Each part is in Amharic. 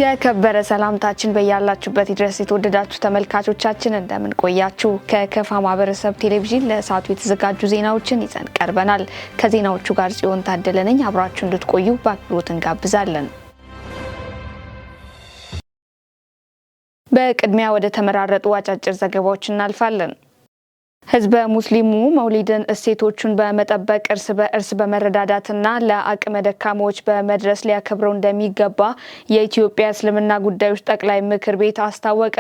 የከበረ ሰላምታችን በያላችሁበት ይድረስ። የተወደዳችሁ ተመልካቾቻችን፣ እንደምን ቆያችሁ? ከከፋ ማህበረሰብ ቴሌቪዥን ለሰዓቱ የተዘጋጁ ዜናዎችን ይዘን ቀርበናል። ከዜናዎቹ ጋር ጽዮን ታደለ ነኝ። አብራችሁ እንድትቆዩ በአክብሮት እንጋብዛለን። በቅድሚያ ወደ ተመራረጡ አጫጭር ዘገባዎች እናልፋለን። ህዝበ ሙስሊሙ መውሊድን እሴቶቹን በመጠበቅ፣ እርስ በእርስ በመረዳዳትና ለአቅመ ደካሞች በመድረስ ሊያከብረው እንደሚገባ የኢትዮጵያ እስልምና ጉዳዮች ጠቅላይ ምክር ቤት አስታወቀ።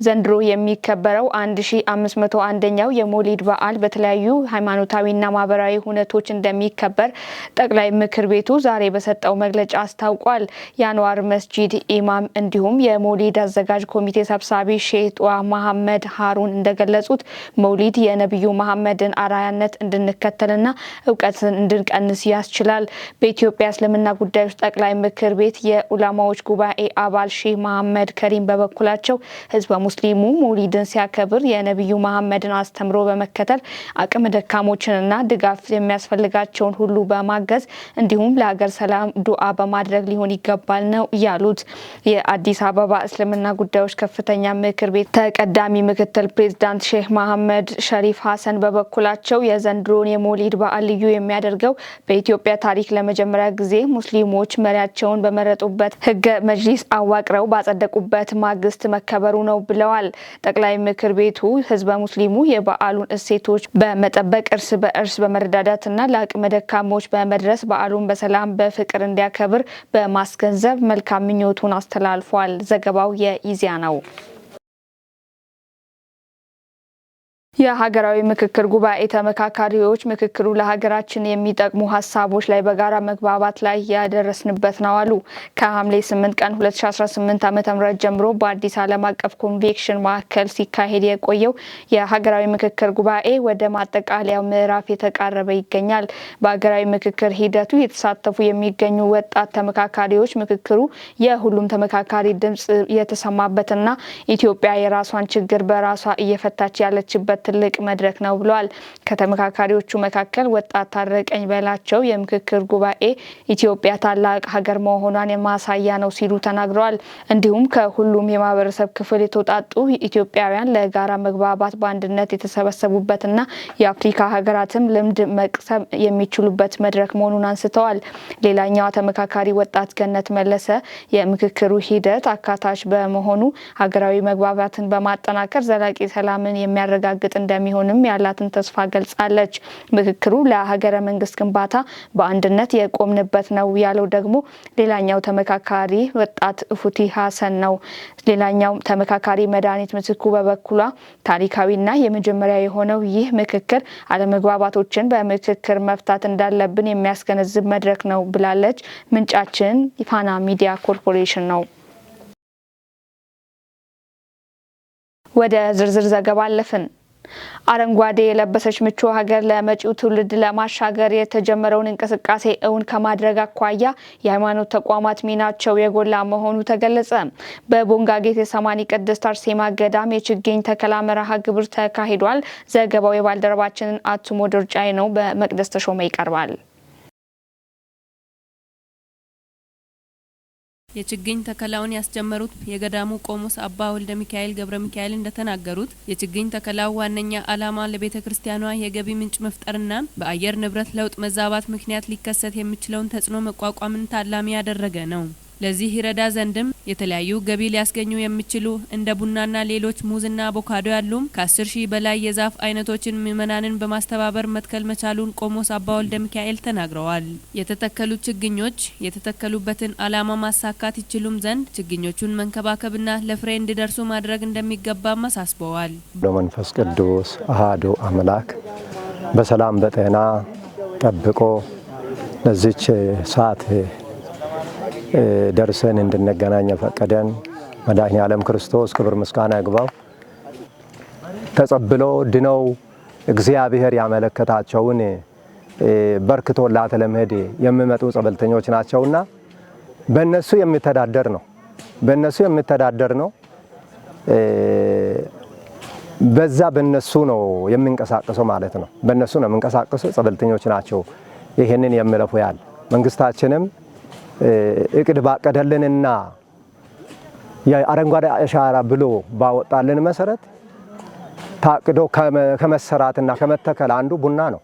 ዘንድሮ የሚከበረው 1501ኛው የመውሊድ በዓል በተለያዩ ሃይማኖታዊና ማህበራዊ ሁነቶች እንደሚከበር ጠቅላይ ምክር ቤቱ ዛሬ በሰጠው መግለጫ አስታውቋል። የአንዋር መስጂድ ኢማም እንዲሁም የመውሊድ አዘጋጅ ኮሚቴ ሰብሳቢ ሼህ ጧ መሐመድ ሀሩን እንደገለጹት፣ መውሊድ የነቢዩ መሐመድን አርአያነት እንድንከተልና እውቀትን እንድንቀንስ ያስችላል። በኢትዮጵያ እስልምና ጉዳዮች ጠቅላይ ምክር ቤት የኡላማዎች ጉባኤ አባል ሼህ መሐመድ ከሪም በበኩላቸው፣ ህዝበ ሙስሊሙ መውሊድን ሲያከብር የነቢዩ መሐመድን አስተምሮ በመከተል፣ አቅመ ደካሞችንና ድጋፍ የሚያስፈልጋቸውን ሁሉ በማገዝ እንዲሁም ለሀገር ሰላም ዱዓ በማድረግ ሊሆን ይገባል ነው ያሉት። የአዲስ አበባ እስልምና ጉዳዮች ከፍተኛ ምክር ቤት ተቀዳሚ ምክትል ፕሬዚዳንት ሼህ መሐመድ ሸሪፍ ሀሰን በበኩላቸው፣ የዘንድሮን የሞሊድ በዓል ልዩ የሚያደርገው በኢትዮጵያ ታሪክ ለመጀመሪያ ጊዜ ሙስሊሞች መሪያቸውን በመረጡበት፣ ህገ መጅሊስ አዋቅረው ባጸደቁበት ማግስት መከበሩ ነው ብለዋል። ጠቅላይ ምክር ቤቱ ህዝበ ሙስሊሙ የበዓሉን እሴቶች በመጠበቅ፣ እርስ በእርስ በመረዳዳትና ለአቅመ ደካሞች በመድረስ በዓሉን በሰላም በፍቅር እንዲያከብር በማስገንዘብ መልካም ምኞቱን አስተላልፏል። ዘገባው የኢዜአ ነው። የሀገራዊ ምክክር ጉባኤ ተመካካሪዎች ምክክሩ ለሀገራችን የሚጠቅሙ ሀሳቦች ላይ በጋራ መግባባት ላይ ያደረስንበት ነው አሉ። ከሐምሌ 8 ቀን 2018 ዓ.ም ጀምሮ በአዲስ ዓለም አቀፍ ኮንቬንሽን ማዕከል ሲካሄድ የቆየው የሀገራዊ ምክክር ጉባኤ ወደ ማጠቃለያው ምዕራፍ የተቃረበ ይገኛል። በሀገራዊ ምክክር ሂደቱ የተሳተፉ የሚገኙ ወጣት ተመካካሪዎች ምክክሩ የሁሉም ተመካካሪ ድምጽ የተሰማበትና ኢትዮጵያ የራሷን ችግር በራሷ እየፈታች ያለችበት ትልቅ መድረክ ነው ብለዋል። ከተመካካሪዎቹ መካከል ወጣት ታረቀኝ በላቸው የምክክር ጉባኤ ኢትዮጵያ ታላቅ ሀገር መሆኗን ማሳያ ነው ሲሉ ተናግረዋል። እንዲሁም ከሁሉም የማህበረሰብ ክፍል የተውጣጡ ኢትዮጵያውያን ለጋራ መግባባት በአንድነት የተሰበሰቡበትና የአፍሪካ ሀገራትም ልምድ መቅሰም የሚችሉበት መድረክ መሆኑን አንስተዋል። ሌላኛዋ ተመካካሪ ወጣት ገነት መለሰ የምክክሩ ሂደት አካታች በመሆኑ ሀገራዊ መግባባትን በማጠናከር ዘላቂ ሰላምን የሚያረጋግጥ እንደሚሆንም ያላትን ተስፋ ገልጻለች። ምክክሩ ለሀገረ መንግስት ግንባታ በአንድነት የቆምንበት ነው ያለው ደግሞ ሌላኛው ተመካካሪ ወጣት ፉቲ ሀሰን ነው። ሌላኛው ተመካካሪ መድኃኒት ምትኩ በበኩሏ ታሪካዊና የመጀመሪያ የሆነው ይህ ምክክር አለመግባባቶችን በምክክር መፍታት እንዳለብን የሚያስገነዝብ መድረክ ነው ብላለች። ምንጫችን ፋና ሚዲያ ኮርፖሬሽን ነው። ወደ ዝርዝር ዘገባ አለፍን። አረንጓዴ የለበሰች ምቹ ሀገር ለመጪው ትውልድ ለማሻገር የተጀመረውን እንቅስቃሴ እውን ከማድረግ አኳያ የሃይማኖት ተቋማት ሚናቸው የጎላ መሆኑ ተገለጸ። በቦንጋ ጌቴሰማኒ ቅድስት አርሴማ ገዳም የችግኝ ተከላ መርሃ ግብር ተካሂዷል። ዘገባው የባልደረባችንን አቱሞ ድርጫይ ነው። በመቅደስ ተሾመ ይቀርባል። የችግኝ ተከላውን ያስጀመሩት የገዳሙ ቆሞስ አባ ወልደ ሚካኤል ገብረ ሚካኤል እንደተናገሩት፣ የችግኝ ተከላው ዋነኛ ዓላማ ለቤተ ክርስቲያኗ የገቢ ምንጭ መፍጠርና በአየር ንብረት ለውጥ መዛባት ምክንያት ሊከሰት የሚችለውን ተጽዕኖ መቋቋምን ታላሚ ያደረገ ነው። ለዚህ ይረዳ ዘንድም የተለያዩ ገቢ ሊያስገኙ የሚችሉ እንደ ቡናና ሌሎች ሙዝና አቮካዶ ያሉም ከ10,000 በላይ የዛፍ አይነቶችን ምዕመናንን በማስተባበር መትከል መቻሉን ቆሞስ አባ ወልደ ሚካኤል ተናግረዋል። የተተከሉ ችግኞች የተተከሉበትን ዓላማ ማሳካት ይችሉም ዘንድ ችግኞቹን መንከባከብና ለፍሬ እንዲደርሱ ማድረግ እንደሚገባም አሳስበዋል። በመንፈስ ቅዱስ አሃዱ አምላክ በሰላም በጤና ጠብቆ ለዚች ሰዓት ደርሰን እንድንገናኝ የፈቀደን መድኃኔ ዓለም ክርስቶስ ክብር ምስጋና ይግባው። ተጸብሎ ድነው እግዚአብሔር ያመለከታቸውን በርክቶላት ለመሄድ የሚመጡ ጸበልተኞች ናቸውና በእነሱ የሚተዳደር ነው። በእነሱ የሚተዳደር ነው። በዛ በእነሱ ነው የሚንቀሳቀሰው ማለት ነው። በእነሱ ነው የሚንቀሳቀሰው። ጸበልተኞች ናቸው ይህንን የሚለፉ ያል መንግስታችንም እቅድ ባቀደልንና የአረንጓዴ አሻራ ብሎ ባወጣልን መሰረት ታቅዶ ከመሰራትና ከመተከል አንዱ ቡና ነው።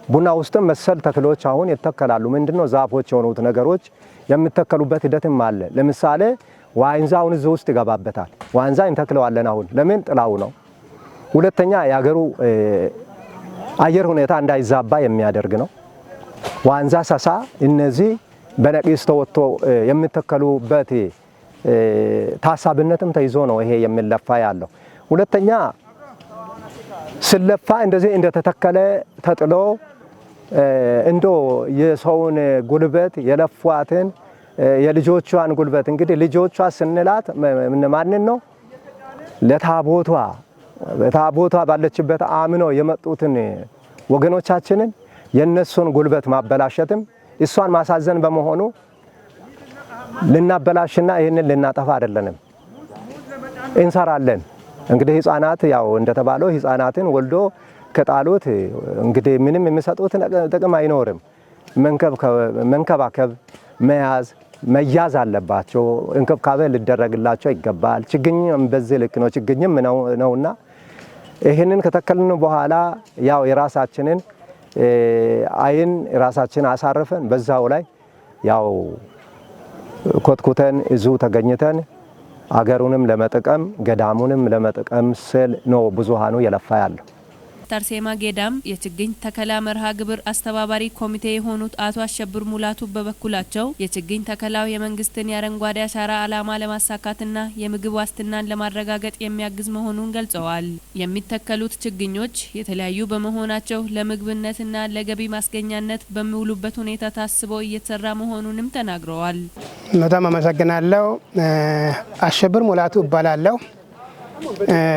ቡና ውስጥም መሰል ተክሎች አሁን ይተከላሉ። ምንድነው ዛፎች የሆኑት ነገሮች የሚተከሉበት ሂደትም አለ። ለምሳሌ ዋንዛ አሁን እዚህ ውስጥ ይገባበታል። ዋንዛ እንተክለዋለን። አሁን ለምን ጥላው ነው። ሁለተኛ የሀገሩ አየር ሁኔታ እንዳይዛባ የሚያደርግ ነው። ዋንዛ፣ ሳሳ እነዚህ በነቂስ ተወጥቶ የሚተከሉበት ታሳብነትም ተይዞ ነው ይሄ የሚለፋ ያለው። ሁለተኛ ስለፋ እንደዚህ እንደተተከለ ተጥሎ እንዶ የሰውን ጉልበት የለፏትን የልጆቿን ጉልበት እንግዲህ ልጆቿ ስንላት ማንን ነው? ለታቦቷ ታቦቷ ባለችበት አምነው የመጡትን ወገኖቻችንን የነሱን ጉልበት ማበላሸትም እሷን ማሳዘን በመሆኑ ልናበላሽና ይህንን ልናጠፋ አይደለንም፣ እንሰራለን። እንግዲህ ህፃናት ያው እንደተባለው ህፃናትን ወልዶ ከጣሉት እንግዲህ ምንም የሚሰጡት ጥቅም አይኖርም። መንከባከብ፣ መያዝ መያዝ አለባቸው። እንክብካቤ ሊደረግላቸው ይገባል። ችግኝም በዚህ ልክ ነው። ችግኝም ነውና ይህንን ከተከልን በኋላ ያው የራሳችንን አይን ራሳችን አሳርፈን በዛው ላይ ያው ኮትኩተን እዙ ተገኝተን አገሩንም ለመጥቀም ገዳሙንም ለመጥቀም ስል ነው ብዙሃኑ የለፋ ያለው። አርሴማ ገዳም የችግኝ ተከላ መርሃ ግብር አስተባባሪ ኮሚቴ የሆኑት አቶ አሸብር ሙላቱ በበኩላቸው የችግኝ ተከላው የመንግስትን የአረንጓዴ አሻራ ዓላማ ለማሳካትና የምግብ ዋስትናን ለማረጋገጥ የሚያግዝ መሆኑን ገልጸዋል። የሚተከሉት ችግኞች የተለያዩ በመሆናቸው ለምግብነትና ለገቢ ማስገኛነት በሚውሉበት ሁኔታ ታስቦ እየተሰራ መሆኑንም ተናግረዋል። በጣም አመሰግናለሁ። አሸብር ሙላቱ እባላለሁ።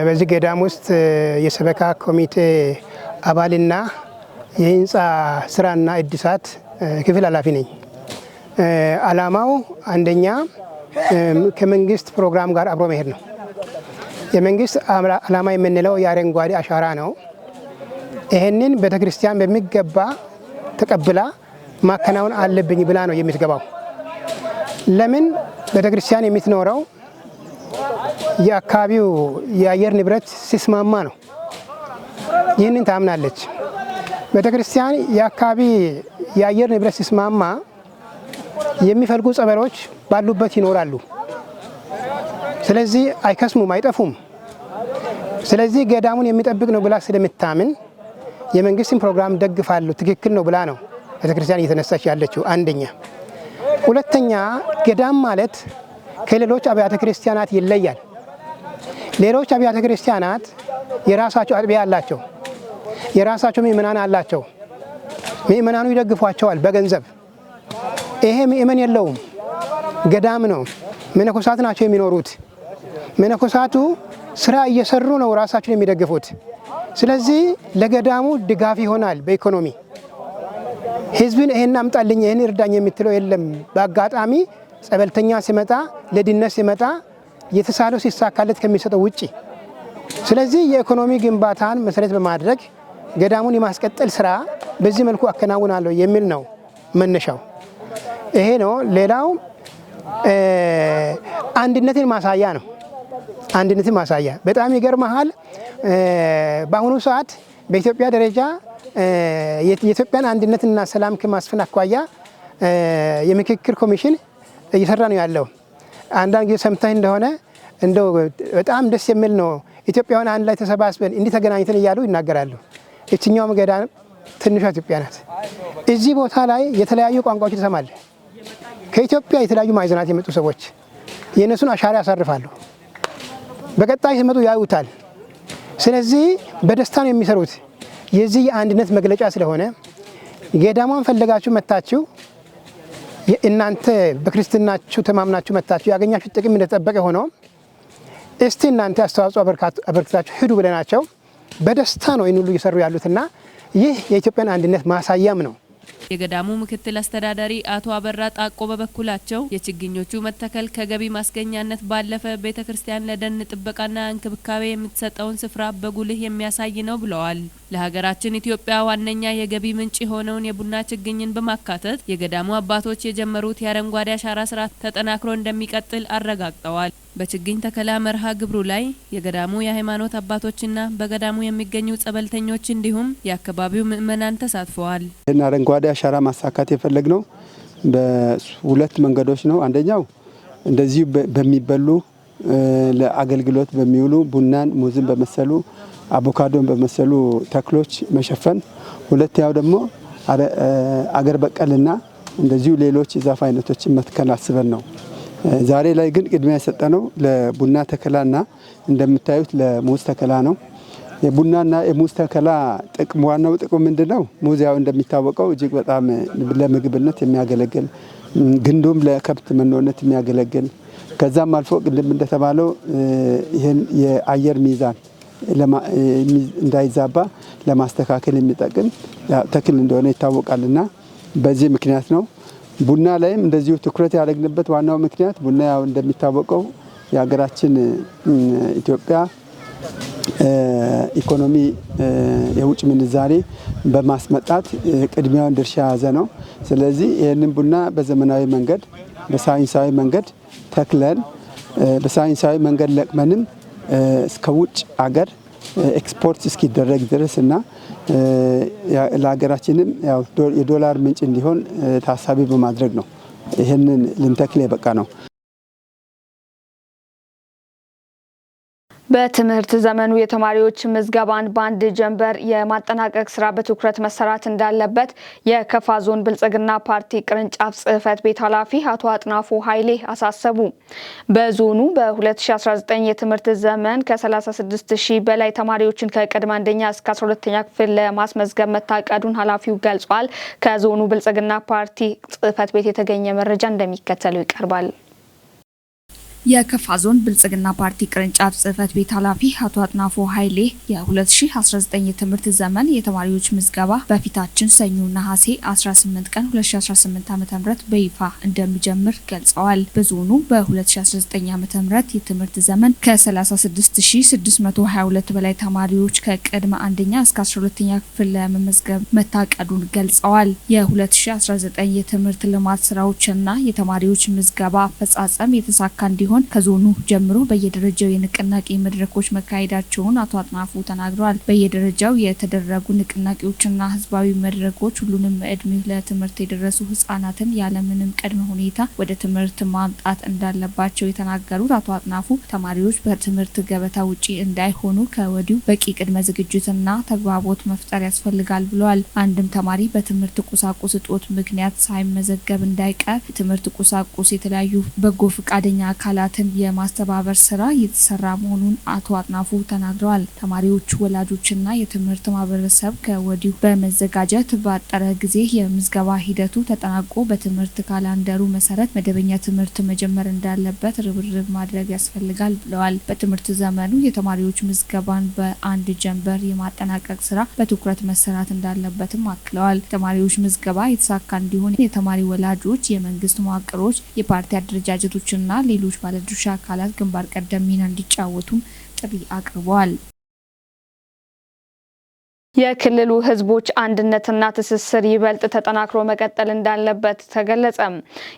በዚህ ገዳም ውስጥ የሰበካ ኮሚቴ አባልና የህንፃ ስራና እድሳት ክፍል ኃላፊ ነኝ። አላማው አንደኛ ከመንግስት ፕሮግራም ጋር አብሮ መሄድ ነው። የመንግስት አላማ የምንለው የአረንጓዴ አሻራ ነው። ይህንን ቤተክርስቲያን በሚገባ ተቀብላ ማከናወን አለብኝ ብላ ነው የምትገባው። ለምን ቤተክርስቲያን የምትኖረው የአካባቢው የአየር ንብረት ሲስማማ ነው። ይህንን ታምናለች ቤተክርስቲያን። የአካባቢ የአየር ንብረት ሲስማማ የሚፈልጉ ጸበሎች ባሉበት ይኖራሉ። ስለዚህ አይከስሙም፣ አይጠፉም። ስለዚህ ገዳሙን የሚጠብቅ ነው ብላ ስለምታምን የመንግስትን ፕሮግራም ደግፋለሁ፣ ትክክል ነው ብላ ነው ቤተክርስቲያን እየተነሳች ያለችው። አንደኛ። ሁለተኛ ገዳም ማለት ከሌሎች አብያተ ክርስቲያናት ይለያል። ሌሎች አብያተ ክርስቲያናት የራሳቸው አጥቢያ አላቸው፣ የራሳቸው ምእመናን አላቸው። ምእመናኑ ይደግፏቸዋል በገንዘብ። ይሄ ምእመን የለውም፣ ገዳም ነው። መነኮሳት ናቸው የሚኖሩት። መነኮሳቱ ስራ እየሰሩ ነው ራሳቸውን የሚደግፉት። ስለዚህ ለገዳሙ ድጋፍ ይሆናል በኢኮኖሚ። ህዝብን ይሄን አምጣልኝ ይሄን እርዳኝ የምትለው የለም። በአጋጣሚ ጸበልተኛ ሲመጣ ለድነት ሲመጣ የተሳለው ሲሳካለት ከሚሰጠው ውጪ። ስለዚህ የኢኮኖሚ ግንባታን መሰረት በማድረግ ገዳሙን የማስቀጠል ስራ በዚህ መልኩ አከናውናለሁ የሚል ነው መነሻው፣ ይሄ ነው። ሌላው አንድነትን ማሳያ ነው። አንድነትን ማሳያ በጣም ይገርመሃል። በአሁኑ ሰዓት በኢትዮጵያ ደረጃ የኢትዮጵያን አንድነትና ሰላም ከማስፈን አኳያ የምክክር ኮሚሽን እየሰራ ነው ያለው። አንዳንድ ጊዜ ሰምተህ እንደሆነ እንደው በጣም ደስ የሚል ነው፣ ኢትዮጵያውያን አንድ ላይ ተሰባስበን እንዲህ ተገናኝተን እያሉ ይናገራሉ። እችኛውም ገዳም ትንሿ ኢትዮጵያ ናት። እዚህ ቦታ ላይ የተለያዩ ቋንቋዎች ትሰማለህ። ከኢትዮጵያ የተለያዩ ማዕዘናት የመጡ ሰዎች የእነሱን አሻራ ያሳርፋሉ። በቀጣይ ሲመጡ ያዩታል። ስለዚህ በደስታ ነው የሚሰሩት። የዚህ የአንድነት መግለጫ ስለሆነ ገዳሟን ፈለጋችሁ መታችሁ እናንተ በክርስትናችሁ ተማምናችሁ መታችሁ ያገኛችሁ ጥቅም እንደተጠበቀ ሆኖ እስቲ እናንተ አስተዋጽኦ አበርክታችሁ ሂዱ ብለናቸው በደስታ ነው ይህን ሁሉ እየሰሩ ያሉትና ይህ የኢትዮጵያን አንድነት ማሳያም ነው። የገዳሙ ምክትል አስተዳዳሪ አቶ አበራ ጣቆ በበኩላቸው የችግኞቹ መተከል ከገቢ ማስገኛነት ባለፈ ቤተ ክርስቲያን ለደን ጥበቃና እንክብካቤ የምትሰጠውን ስፍራ በጉልህ የሚያሳይ ነው ብለዋል። ለሀገራችን ኢትዮጵያ ዋነኛ የገቢ ምንጭ የሆነውን የቡና ችግኝን በማካተት የገዳሙ አባቶች የጀመሩት የአረንጓዴ አሻራ ስራ ተጠናክሮ እንደሚቀጥል አረጋግጠዋል። በችግኝ ተከላ መርሃ ግብሩ ላይ የገዳሙ የሃይማኖት አባቶችና በገዳሙ የሚገኙ ጸበልተኞች እንዲሁም የአካባቢው ምዕመናን ተሳትፈዋል። ይህን አረንጓዴ አሻራ ማሳካት የፈለግነው በሁለት መንገዶች ነው። አንደኛው እንደዚሁ በሚበሉ፣ ለአገልግሎት በሚውሉ ቡናን፣ ሙዝን በመሰሉ፣ አቮካዶን በመሰሉ ተክሎች መሸፈን፣ ሁለተኛው ደግሞ አገር በቀልና እንደዚሁ ሌሎች የዛፍ አይነቶችን መትከል አስበን ነው። ዛሬ ላይ ግን ቅድሚያ የሰጠነው ለቡና ተከላና እንደምታዩት ለሙዝ ተከላ ነው። የቡናና የሙዝ ተከላ ጥቅም፣ ዋናው ጥቅም ምንድነው? ሙዝ ያው እንደሚታወቀው እጅግ በጣም ለምግብነት የሚያገለግል፣ ግንዱም ለከብት መኖነት የሚያገለግል፣ ከዛም አልፎ ቅድም እንደተባለው ይህን የአየር ሚዛን እንዳይዛባ ለማስተካከል የሚጠቅም ተክል እንደሆነ ይታወቃልና በዚህ ምክንያት ነው። ቡና ላይም እንደዚሁ ትኩረት ያደረግንበት ዋናው ምክንያት ቡና ያው እንደሚታወቀው የሀገራችን ኢትዮጵያ ኢኮኖሚ የውጭ ምንዛሬ በማስመጣት ቅድሚያውን ድርሻ የያዘ ነው። ስለዚህ ይህንን ቡና በዘመናዊ መንገድ፣ በሳይንሳዊ መንገድ ተክለን፣ በሳይንሳዊ መንገድ ለቅመንም እስከ ውጭ አገር ኤክስፖርት እስኪደረግ ድረስ እና ለሀገራችንም የዶላር ምንጭ እንዲሆን ታሳቢ በማድረግ ነው ይህንን ልንተክል የበቃ ነው። በትምህርት ዘመኑ የተማሪዎች ምዝገባን በአንድ ጀንበር የማጠናቀቅ ስራ በትኩረት መሰራት እንዳለበት የከፋ ዞን ብልጽግና ፓርቲ ቅርንጫፍ ጽህፈት ቤት ኃላፊ አቶ አጥናፉ ኃይሌ አሳሰቡ። በዞኑ በ2019 የትምህርት ዘመን ከ36 ሺህ በላይ ተማሪዎችን ከቅድመ አንደኛ እስከ 12ኛ ክፍል ለማስመዝገብ መታቀዱን ኃላፊው ገልጿል። ከዞኑ ብልጽግና ፓርቲ ጽህፈት ቤት የተገኘ መረጃ እንደሚከተለው ይቀርባል። የከፋ ዞን ብልጽግና ፓርቲ ቅርንጫፍ ጽህፈት ቤት ኃላፊ አቶ አጥናፉ ኃይሌ የ2019 የትምህርት ዘመን የተማሪዎች ምዝገባ በፊታችን ሰኞ ነሐሴ 18 ቀን 2018 ዓ.ም በይፋ እንደሚጀምር ገልጸዋል። በዞኑ በ2019 ዓ.ም የትምህርት ዘመን ከ36622 በላይ ተማሪዎች ከቅድመ አንደኛ እስከ 12ኛ ክፍል ለመመዝገብ መታቀዱን ገልጸዋል። የ2019 የትምህርት ልማት ስራዎችና የተማሪዎች ምዝገባ አፈጻጸም የተሳካ እንዲሆን ከዞኑ ጀምሮ በየደረጃው የንቅናቄ መድረኮች መካሄዳቸውን አቶ አጥናፉ ተናግረዋል። በየደረጃው የተደረጉ ንቅናቄዎችና ህዝባዊ መድረኮች ሁሉንም እድሜ ለትምህርት የደረሱ ህጻናትን ያለምንም ቅድመ ሁኔታ ወደ ትምህርት ማምጣት እንዳለባቸው የተናገሩት አቶ አጥናፉ፣ ተማሪዎች በትምህርት ገበታ ውጪ እንዳይሆኑ ከወዲሁ በቂ ቅድመ ዝግጅትና ተግባቦት መፍጠር ያስፈልጋል ብለዋል። አንድም ተማሪ በትምህርት ቁሳቁስ እጦት ምክንያት ሳይመዘገብ እንዳይቀር የትምህርት ቁሳቁስ የተለያዩ በጎ ፈቃደኛ አካላትን የማስተባበር ስራ እየተሰራ መሆኑን አቶ አጥናፉ ተናግረዋል። ተማሪዎቹ፣ ወላጆችና የትምህርት ማህበረሰብ ከወዲሁ በመዘጋጀት ባጠረ ጊዜ የምዝገባ ሂደቱ ተጠናቆ በትምህርት ካላንደሩ መሰረት መደበኛ ትምህርት መጀመር እንዳለበት ርብርብ ማድረግ ያስፈልጋል ብለዋል። በትምህርት ዘመኑ የተማሪዎች ምዝገባን በአንድ ጀንበር የማጠናቀቅ ስራ በትኩረት መሰራት እንዳለበትም አክለዋል። የተማሪዎች ምዝገባ የተሳካ እንዲሆን የተማሪ ወላጆች፣ የመንግስት መዋቅሮች፣ የፓርቲ አደረጃጀቶችና ሌሎች ባለድርሻ አካላት ግንባር ቀደም ሚና እንዲጫወቱም ጥሪ አቅርበዋል። የክልሉ ሕዝቦች አንድነትና ትስስር ይበልጥ ተጠናክሮ መቀጠል እንዳለበት ተገለጸ።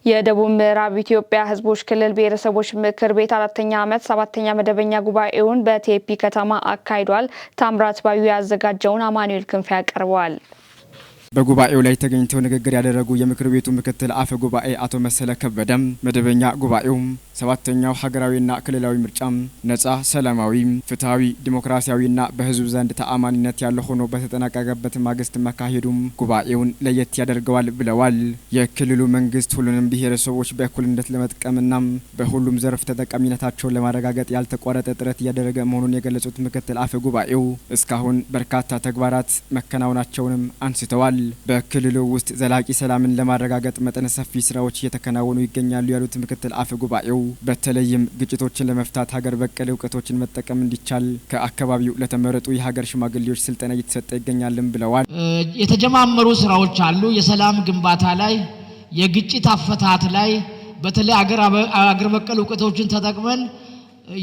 የደቡብ ምዕራብ ኢትዮጵያ ሕዝቦች ክልል ብሔረሰቦች ምክር ቤት አራተኛ ዓመት ሰባተኛ መደበኛ ጉባኤውን በቴፒ ከተማ አካሂዷል። ታምራት ባዩ ያዘጋጀውን አማኑኤል ክንፈ ያቀርበዋል። በጉባኤው ላይ ተገኝተው ንግግር ያደረጉ የምክር ቤቱ ምክትል አፈ ጉባኤ አቶ መሰለ ከበደም መደበኛ ጉባኤው ሰባተኛው ሀገራዊና ክልላዊ ምርጫም ነጻ፣ ሰላማዊ፣ ፍትሐዊ፣ ዲሞክራሲያዊና በህዝብ ዘንድ ተአማኒነት ያለው ሆኖ በተጠናቀቀበት ማግስት መካሄዱም ጉባኤውን ለየት ያደርገዋል ብለዋል። የክልሉ መንግስት ሁሉንም ብሔረሰቦች በእኩልነት ለመጥቀምና በሁሉም ዘርፍ ተጠቃሚነታቸውን ለማረጋገጥ ያልተቋረጠ ጥረት እያደረገ መሆኑን የገለጹት ምክትል አፈ ጉባኤው እስካሁን በርካታ ተግባራት መከናወናቸውንም አንስተዋል። በክልሉ ውስጥ ዘላቂ ሰላምን ለማረጋገጥ መጠነ ሰፊ ስራዎች እየተከናወኑ ይገኛሉ ያሉት ምክትል አፈ ጉባኤው፣ በተለይም ግጭቶችን ለመፍታት ሀገር በቀል እውቀቶችን መጠቀም እንዲቻል ከአካባቢው ለተመረጡ የሀገር ሽማግሌዎች ስልጠና እየተሰጠ ይገኛልም ብለዋል። የተጀማመሩ ስራዎች አሉ። የሰላም ግንባታ ላይ፣ የግጭት አፈታት ላይ በተለይ አገር በቀል እውቀቶችን ተጠቅመን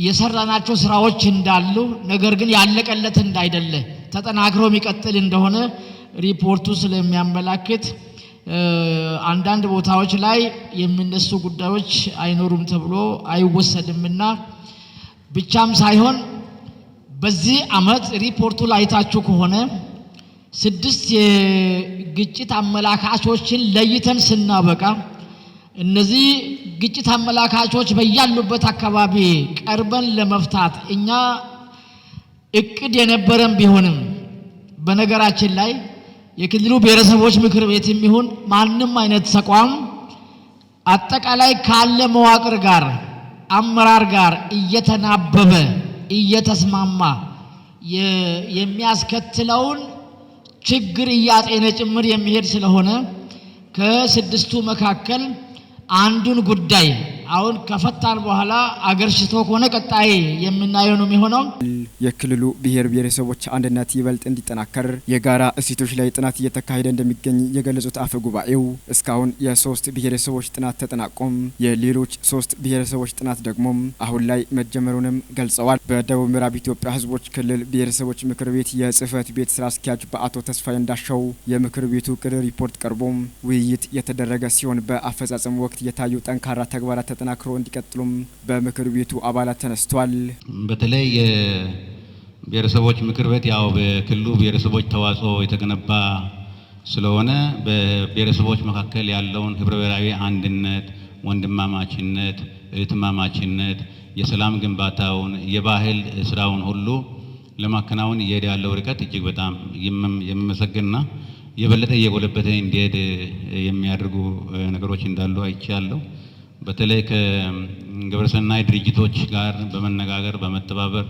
የሰራናቸው ስራዎች እንዳሉ፣ ነገር ግን ያለቀለት እንዳይደለ፣ ተጠናክሮ የሚቀጥል እንደሆነ ሪፖርቱ ስለሚያመላክት አንዳንድ ቦታዎች ላይ የሚነሱ ጉዳዮች አይኖሩም ተብሎ አይወሰድምና ብቻም ሳይሆን በዚህ አመት ሪፖርቱ ላይ አይታችሁ ከሆነ 6 የግጭት አመላካቾችን ለይተን ስናበቃ እነዚህ ግጭት አመላካቾች በያሉበት አካባቢ ቀርበን ለመፍታት እኛ እቅድ የነበረን ቢሆንም በነገራችን ላይ የክልሉ ብሔረሰቦች ምክር ቤትም ይሁን ማንም አይነት ተቋም አጠቃላይ ካለ መዋቅር ጋር አመራር ጋር እየተናበበ እየተስማማ የሚያስከትለውን ችግር እያጤነ ጭምር የሚሄድ ስለሆነ ከስድስቱ መካከል አንዱን ጉዳይ አሁን ከፈታን በኋላ አገርሽቶ ከሆነ ቀጣይ የምናየው ነው የሚሆነው። የክልሉ ብሔር ብሔረሰቦች አንድነት ይበልጥ እንዲጠናከር የጋራ እሴቶች ላይ ጥናት እየተካሄደ እንደሚገኝ የገለጹት አፈ ጉባኤው እስካሁን የ3 ብሔረሰቦች ጥናት ተጠናቆም የሌሎች 3 ብሔረሰቦች ጥናት ደግሞ አሁን ላይ መጀመሩንም ገልጸዋል። በደቡብ ምዕራብ ኢትዮጵያ ሕዝቦች ክልል ብሔረሰቦች ምክር ቤት የጽህፈት ቤት ስራ አስኪያጅ በአቶ ተስፋዬ እንዳሻው የምክር ቤቱ እቅድ ሪፖርት ቀርቦ ውይይት የተደረገ ሲሆን በአፈጻጸሙ ወቅት የታዩ ጠንካራ ተግባራት ተጠናክሮ እንዲቀጥሉም በምክር ቤቱ አባላት ተነስቷል። በተለይ የብሔረሰቦች ምክር ቤት ያው በክልሉ ብሔረሰቦች ተዋጽኦ የተገነባ ስለሆነ በብሔረሰቦች መካከል ያለውን ህብረ ብሔራዊ አንድነት፣ ወንድማማችነት፣ እህትማማችነት፣ የሰላም ግንባታውን፣ የባህል ስራውን ሁሉ ለማከናወን እየሄደ ያለው ርቀት እጅግ በጣም የሚመሰገንና የበለጠ እየጎለበተ እንዲሄድ የሚያደርጉ ነገሮች እንዳሉ አይቻለሁ። በተለይ ከግብረሰናይ ድርጅቶች ጋር በመነጋገር በመተባበር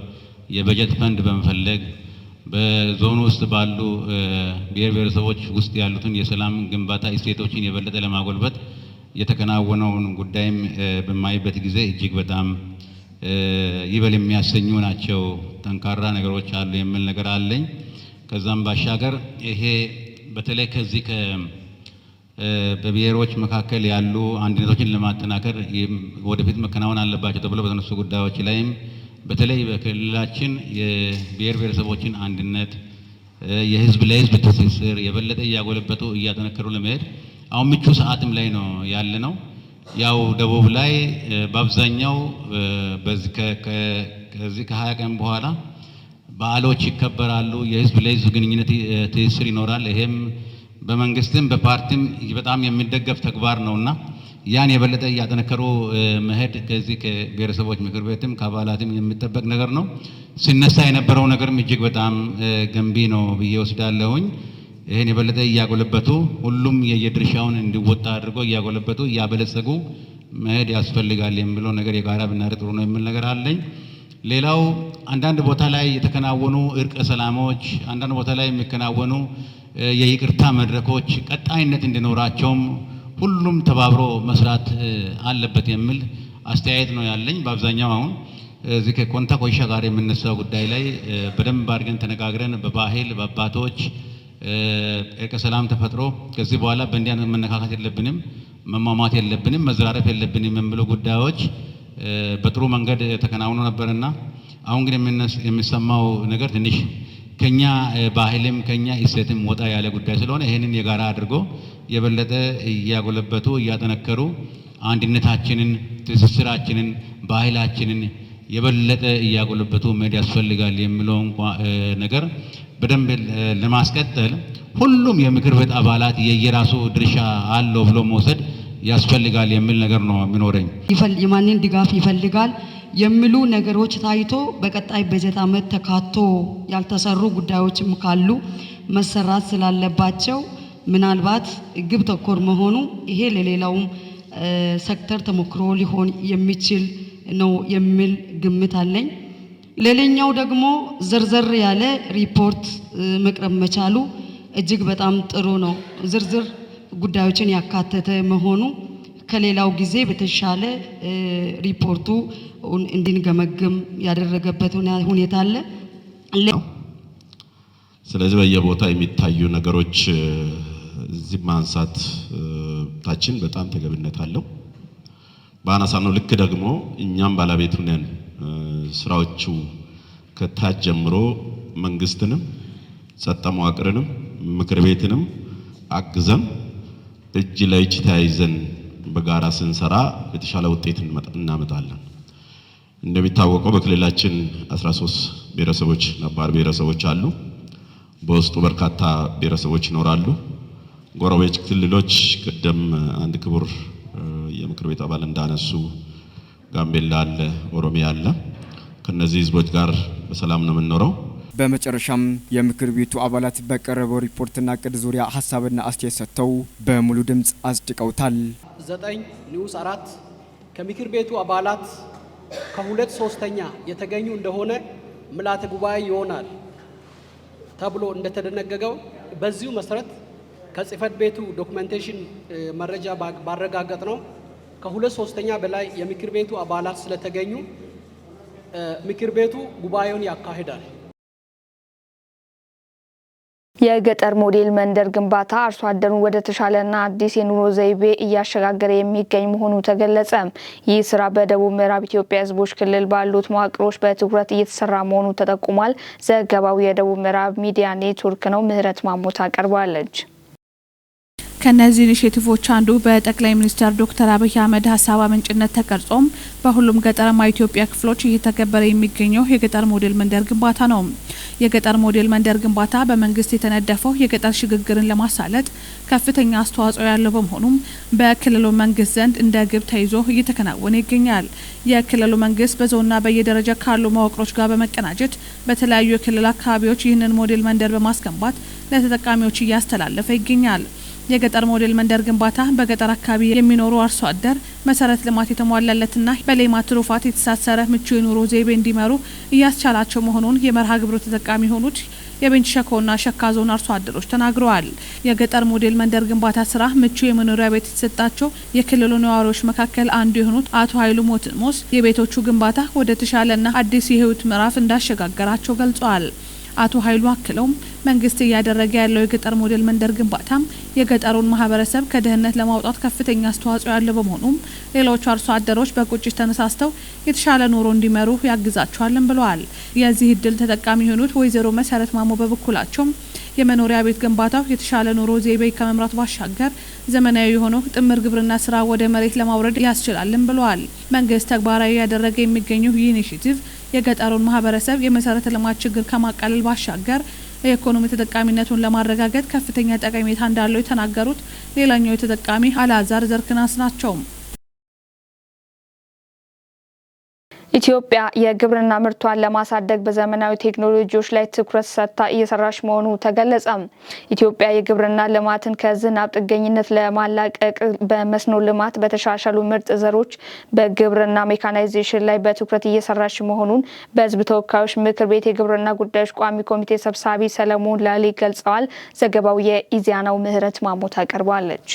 የበጀት ፈንድ በመፈለግ በዞኑ ውስጥ ባሉ ብሔር ብሔረሰቦች ውስጥ ያሉትን የሰላም ግንባታ እሴቶችን የበለጠ ለማጎልበት የተከናወነውን ጉዳይም በማይበት ጊዜ እጅግ በጣም ይበል የሚያሰኙ ናቸው። ጠንካራ ነገሮች አሉ የሚል ነገር አለኝ። ከዛም ባሻገር ይሄ በተለይ ከዚህ በብሔሮች መካከል ያሉ አንድነቶችን ለማጠናከር ወደፊት መከናወን አለባቸው ተብሎ በተነሱ ጉዳዮች ላይም በተለይ በክልላችን የብሔር ብሔረሰቦችን አንድነት፣ የህዝብ ለህዝብ ትስስር የበለጠ እያጎለበቱ እያጠነከሩ ለመሄድ አሁን ምቹ ሰዓትም ላይ ነው ያለነው። ያው ደቡብ ላይ በአብዛኛው ከዚህ ከ20 ቀን በኋላ በዓሎች ይከበራሉ። የህዝብ ለህዝብ ግንኙነት ትስስር ይኖራል። ይሄም በመንግስትም በፓርቲም በጣም የሚደገፍ ተግባር ነውና ያን የበለጠ እያጠነከሩ መሄድ ከዚህ ከብሔረሰቦች ምክር ቤትም ከአባላትም የሚጠበቅ ነገር ነው። ሲነሳ የነበረው ነገርም እጅግ በጣም ገንቢ ነው ብዬ ወስዳለሁኝ። ይሄን የበለጠ እያጎለበቱ ሁሉም የየድርሻውን እንዲወጣ አድርጎ እያጎለበቱ እያበለጸጉ መሄድ ያስፈልጋል የሚለው ነገር የጋራ ብናደርግ ጥሩ ነው የሚል ነገር አለኝ። ሌላው አንዳንድ ቦታ ላይ የተከናወኑ እርቀ ሰላሞች፣ አንዳንድ ቦታ ላይ የሚከናወኑ የይቅርታ መድረኮች ቀጣይነት እንዲኖራቸውም ሁሉም ተባብሮ መስራት አለበት የሚል አስተያየት ነው ያለኝ። በአብዛኛው አሁን እዚህ ከኮንታ ኮይሻ ጋር የምነሳው ጉዳይ ላይ በደንብ አድርገን ተነጋግረን በባህል በአባቶች እርቀ ሰላም ተፈጥሮ ከዚህ በኋላ በእንዲህ አይነት መነካካት የለብንም፣ መሟሟት የለብንም፣ መዘራረፍ የለብንም የሚሉ ጉዳዮች በጥሩ መንገድ ተከናውኖ ነበርና አሁን ግን የሚሰማው ነገር ትንሽ ከኛ ባህልም ከኛ እሴትም ወጣ ያለ ጉዳይ ስለሆነ ይሄንን የጋራ አድርጎ የበለጠ እያጎለበቱ እያጠነከሩ አንድነታችንን፣ ትስስራችንን፣ ባህላችንን የበለጠ እያጎለበቱ መሄድ ያስፈልጋል የሚለውን ነገር በደንብ ለማስቀጠል ሁሉም የምክር ቤት አባላት የየራሱ ድርሻ አለው ብሎ መውሰድ ያስፈልጋል የሚል ነገር ነው የሚኖረኝ። የማንን ድጋፍ ይፈልጋል የሚሉ ነገሮች ታይቶ በቀጣይ በጀት ዓመት ተካቶ ያልተሰሩ ጉዳዮችም ካሉ መሰራት ስላለባቸው ምናልባት ግብ ተኮር መሆኑ ይሄ ለሌላውም ሴክተር ተሞክሮ ሊሆን የሚችል ነው የሚል ግምት አለኝ። ሌላኛው ደግሞ ዝርዝር ያለ ሪፖርት መቅረብ መቻሉ እጅግ በጣም ጥሩ ነው። ዝርዝር ጉዳዮችን ያካተተ መሆኑ ከሌላው ጊዜ በተሻለ ሪፖርቱ እንድንገመግም ያደረገበት ሁኔታ አለ። ስለዚህ በየቦታው የሚታዩ ነገሮች እዚህ ማንሳታችን በጣም ተገቢነት አለው። ባነሳነው ልክ ደግሞ እኛም ባለቤቱ ነን። ስራዎቹ ከታች ጀምሮ መንግስትንም ጸጥታ መዋቅርንም ምክር ቤትንም አግዘን እጅ ለእጅ ተያይዘን በጋራ ስንሰራ የተሻለ ውጤት እናመጣለን። እንደሚታወቀው በክልላችን 13 ብሔረሰቦች፣ ነባር ብሔረሰቦች አሉ። በውስጡ በርካታ ብሔረሰቦች ይኖራሉ። ጎረቤት ክልሎች ቅድም አንድ ክቡር የምክር ቤት አባል እንዳነሱ ጋምቤላ አለ፣ ኦሮሚያ አለ። ከነዚህ ህዝቦች ጋር በሰላም ነው የምንኖረው። በመጨረሻም የምክር ቤቱ አባላት በቀረበው ሪፖርትና እቅድ ዙሪያ ሀሳብና አስተያየት ሰጥተው በሙሉ ድምፅ አጽድቀውታል። 9 ንዑስ 4 ከምክር ቤቱ አባላት ከ2/3 የተገኙ እንደሆነ ምልዓተ ጉባኤ ይሆናል ተብሎ እንደተደነገገው፣ በዚሁ መሰረት ከጽህፈት ቤቱ documentation መረጃ ባረጋገጥነው ከ2/3 በላይ የምክር ቤቱ አባላት ስለተገኙ ምክር ቤቱ ጉባኤውን ያካሂዳል። የገጠር ሞዴል መንደር ግንባታ አርሶ አደሩን ወደ ተሻለና አዲስ የኑሮ ዘይቤ እያሸጋገረ የሚገኝ መሆኑ ተገለጸ። ይህ ስራ በደቡብ ምዕራብ ኢትዮጵያ ሕዝቦች ክልል ባሉት መዋቅሮች በትኩረት እየተሰራ መሆኑ ተጠቁሟል። ዘገባው የደቡብ ምዕራብ ሚዲያ ኔትወርክ ነው። ምህረት ማሞ ታቀርባለች። ከእነዚህ initiative ኦች አንዱ በጠቅላይ ሚኒስትር ዶክተር አብይ አህመድ ሀሳብ አመንጭነት ተቀርጾም በሁሉም ገጠራማ የኢትዮጵያ ክፍሎች እየተገበረ የሚገኘው የገጠር ሞዴል መንደር ግንባታ ነው። የገጠር ሞዴል መንደር ግንባታ በመንግስት የተነደፈው የገጠር ሽግግርን ለማሳለጥ ከፍተኛ አስተዋጽኦ ያለው በመሆኑም በክልሉ መንግስት ዘንድ እንደ ግብ ተይዞ እየተከናወነ ይገኛል። የክልሉ መንግስት በዞንና በየደረጃ ካሉ መዋቅሮች ጋር በመቀናጀት በተለያዩ የክልል አካባቢዎች ይህንን ሞዴል መንደር በማስገንባት ለተጠቃሚዎች እያስተላለፈ ይገኛል። የገጠር ሞዴል መንደር ግንባታ በገጠር አካባቢ የሚኖሩ አርሶ አደር መሰረተ ልማት የተሟላለትና በሌማት ትሩፋት የተሳሰረ ምቹ የኑሮ ዘይቤ እንዲመሩ እያስቻላቸው መሆኑን የመርሃ ግብሩ ተጠቃሚ የሆኑት የቤንች ሸኮና ሸካ ዞን አርሶ አደሮች ተናግረዋል። የገጠር ሞዴል መንደር ግንባታ ስራ ምቹ የመኖሪያ ቤት የተሰጣቸው የክልሉ ነዋሪዎች መካከል አንዱ የሆኑት አቶ ኃይሉ ሞትሞስ የቤቶቹ ግንባታ ወደ ተሻለና አዲስ የህይወት ምዕራፍ እንዳሸጋገራቸው ገልጸዋል። አቶ ኃይሉ አክለውም መንግስት እያደረገ ያለው የገጠር ሞዴል መንደር ግንባታም የገጠሩን ማህበረሰብ ከድህነት ለማውጣት ከፍተኛ አስተዋጽኦ ያለው በመሆኑም ሌሎቹ አርሶ አደሮች በቁጭት ተነሳስተው የተሻለ ኑሮ እንዲመሩ ያግዛቸዋልም ብለዋል። የዚህ እድል ተጠቃሚ የሆኑት ወይዘሮ መሰረት ማሞ በበኩላቸው የመኖሪያ ቤት ግንባታው የተሻለ ኑሮ ዘይቤ ከመምራት ባሻገር ዘመናዊ የሆነው ጥምር ግብርና ስራ ወደ መሬት ለማውረድ ያስችላልም ብለዋል። መንግስት ተግባራዊ ያደረገ የሚገኘው ይህ initiative የገጠሩን ማህበረሰብ የመሰረተ ልማት ችግር ከማቃለል ባሻገር የኢኮኖሚ ተጠቃሚነቱን ለማረጋገጥ ከፍተኛ ጠቀሜታ እንዳለው የተናገሩት ሌላኛው ተጠቃሚ አላዛር ዘርክናስ ናቸው። ኢትዮጵያ የግብርና ምርቷን ለማሳደግ በዘመናዊ ቴክኖሎጂዎች ላይ ትኩረት ሰጥታ እየሰራች መሆኑ ተገለጸ። ኢትዮጵያ የግብርና ልማትን ከዝናብ ጥገኝነት ለማላቀቅ በመስኖ ልማት፣ በተሻሻሉ ምርጥ ዘሮች፣ በግብርና ሜካናይዜሽን ላይ በትኩረት እየሰራች መሆኑን በሕዝብ ተወካዮች ምክር ቤት የግብርና ጉዳዮች ቋሚ ኮሚቴ ሰብሳቢ ሰለሞን ላሌ ገልጸዋል። ዘገባው የኢዜአ ነው። ምህረት ማሞ ታቀርባለች።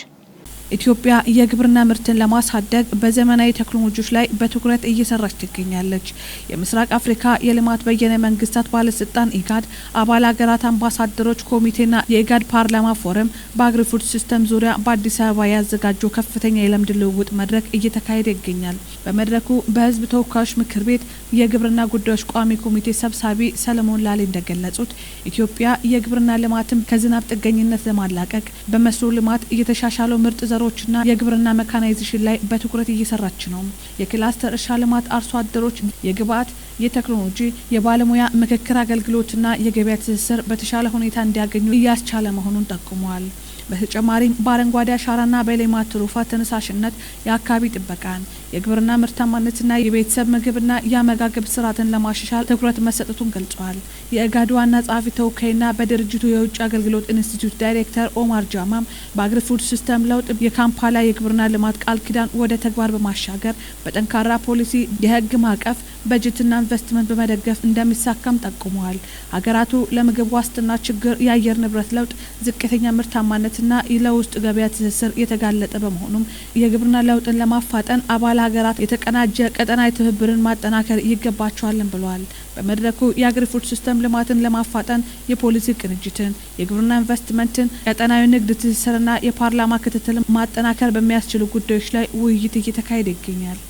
ኢትዮጵያ የግብርና ምርትን ለማሳደግ በዘመናዊ ቴክኖሎጂዎች ላይ በትኩረት እየሰራች ትገኛለች። የምስራቅ አፍሪካ የልማት በየነ መንግስታት ባለስልጣን ኢጋድ አባል ሀገራት አምባሳደሮች ኮሚቴና የኢጋድ ፓርላማ ፎረም በ agri-food system ዙሪያ በአዲስ አበባ ያዘጋጀው ከፍተኛ የልምድ ልውውጥ መድረክ እየተካሄደ ይገኛል። በመድረኩ በህዝብ ተወካዮች ምክር ቤት የግብርና ጉዳዮች ቋሚ ኮሚቴ ሰብሳቢ ሰለሞን ላሌ እንደገለጹት፣ ኢትዮጵያ የግብርና ልማትን ከዝናብ ጥገኝነት ለማላቀቅ በመስኖ ልማት፣ እየተሻሻለው ምርጥ ዘሮችና የግብርና መካናይዜሽን ላይ በትኩረት እየሰራች ነው። የክላስተር እርሻ ልማት አርሶ አደሮች የግብአት፣ የቴክኖሎጂ፣ የባለሙያ ምክክር አገልግሎትና የገበያ ትስስር በተሻለ ሁኔታ እንዲያገኙ እያስቻለ መሆኑን ጠቁመዋል። በተጨማሪም በአረንጓዴ አሻራና በሌማት ትሩፋት ተነሳሽነት የአካባቢ ጥበቃን፣ የግብርና ምርታማነትና የቤተሰብ ምግብና የአመጋገብ ስርዓትን ለማሻሻል ትኩረት መሰጠቱን ገልጸዋል። የኢጋድ ዋና ጸሐፊ ተወካይና በድርጅቱ የውጭ አገልግሎት ኢንስቲትዩት ዳይሬክተር ኦማር ጃማም በ agri-food system ለውጥ የካምፓላ የግብርና ልማት ቃል ኪዳን ወደ ተግባር በማሻገር በጠንካራ ፖሊሲ፣ የህግ ማዕቀፍ፣ በጀትና ኢንቨስትመንት በመደገፍ እንደሚሳካም ጠቁመዋል። ሀገራቱ ለምግብ ዋስትና ችግር የአየር ንብረት ለውጥ፣ ዝቅተኛ ምርታማነትና ለውስጥ ገበያ ትስስር የተጋለጠ በመሆኑም የግብርና ለውጥን ለማፋጠን አባል ሀገራት የተቀናጀ ቀጠናዊ ትብብርን ማጠናከር ይገባቸዋል ብለዋል። በመድረኩ የ agri-food system ልማትን ለማፋጠን የፖሊሲ ቅንጅትን፣ የግብርና ኢንቨስትመንትን፣ ቀጠናዊ ንግድ ትስስርና የፓርላማ ክትትል ማጠናከር በሚያስችሉ ጉዳዮች ላይ ውይይት እየተካሄደ ይገኛል።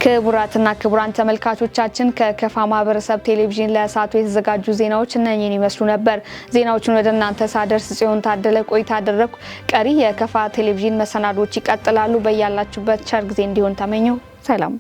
ክቡራትና ክቡራን ተመልካቾቻችን፣ ከከፋ ማህበረሰብ ቴሌቪዥን ለሰዓቱ የተዘጋጁ ዜናዎች እነኚህን ይመስሉ ነበር። ዜናዎቹን ወደ እናንተ ሳደርስ ጽዮን ታደለ ቆይታ አደረግኩ። ቀሪ የከፋ ቴሌቪዥን መሰናዶዎች ይቀጥላሉ። በያላችሁበት ቸር ጊዜ እንዲሆን ተመኘሁ። ሰላም።